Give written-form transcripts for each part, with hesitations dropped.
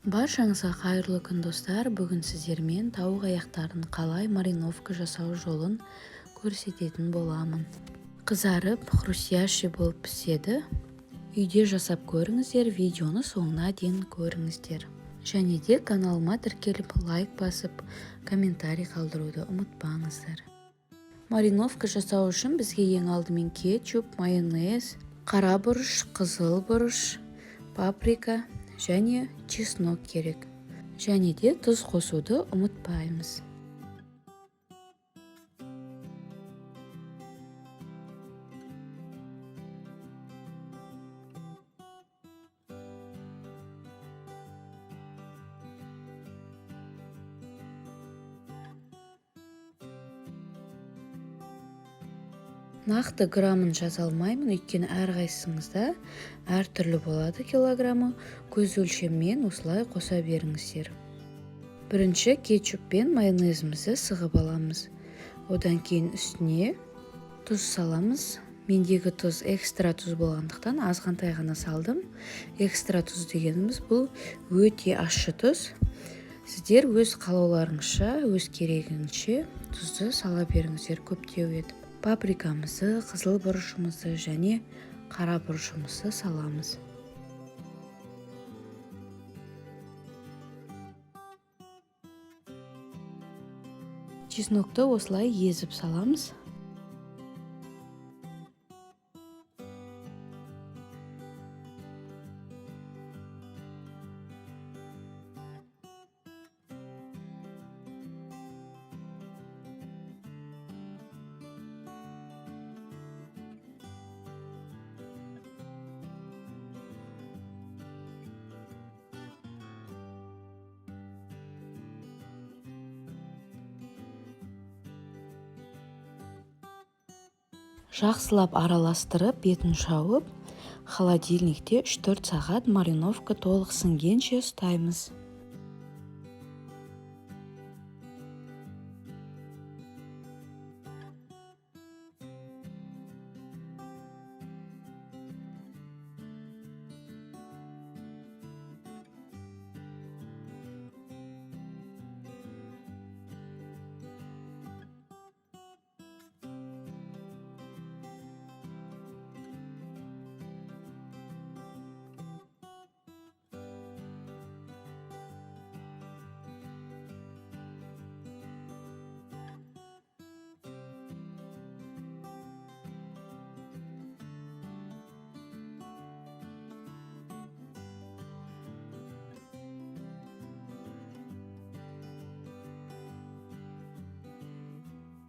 Баршаңызға қайырлы күн, достар! Бүгін сіздермен тауық аяқтарын қалай мариновка жасау жолын көрсететін боламын. Қызарып, хрустящий болып піседі. Үйде жасап көріңіздер, видеоны соңына дейін көріңіздер. Және де каналыма тіркеліп, лайк басып, комментарий қалдыруды ұмытпаңыздар. Мариновка жасау үшін бізге ең алдымен кетчуп, майонез, қара бұрыш, қызыл бұрыш, паприка және чеснок керек. Және де тұз қосуды ұмытпаймыз. Нақты граммын жаза алмаймын, өйткені әрқайсыңызда әртүрлі болады килограммы. Көз өлшеммен осылай қоса беріңіздер. Бірінші кетчуп пен майонезімізді сығып аламыз. Одан кейін үстіне тұз саламыз. Мендегі тұз экстра тұз болғандықтан, азғантай ғана салдым. Экстра тұз дегеніміз бұл өте ащы тұз. Сіздер өз қалауларыңызша, өз керегіңізше тұзды сала беріңіздер көптеу етіп. Паприкамызды, қызыл бұрышымызды және қара бұрышымызды саламыз. Чеснокты осылай езіп саламыз. Жақсылап араластырып, бетін жауып, холодильникте 3-4 сағат мариновка толық сіңгенше ұстаймыз.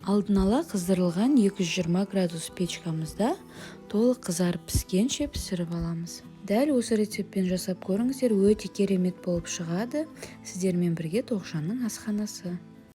Алдын ала қыздырылған 220 градус печкамызда толық қызарып піскенше пісіріп аламыз. Дәл осы рецептпен жасап көріңіздер, өте керемет болып шығады. Сіздермен бірге Тоғжанның асханасы.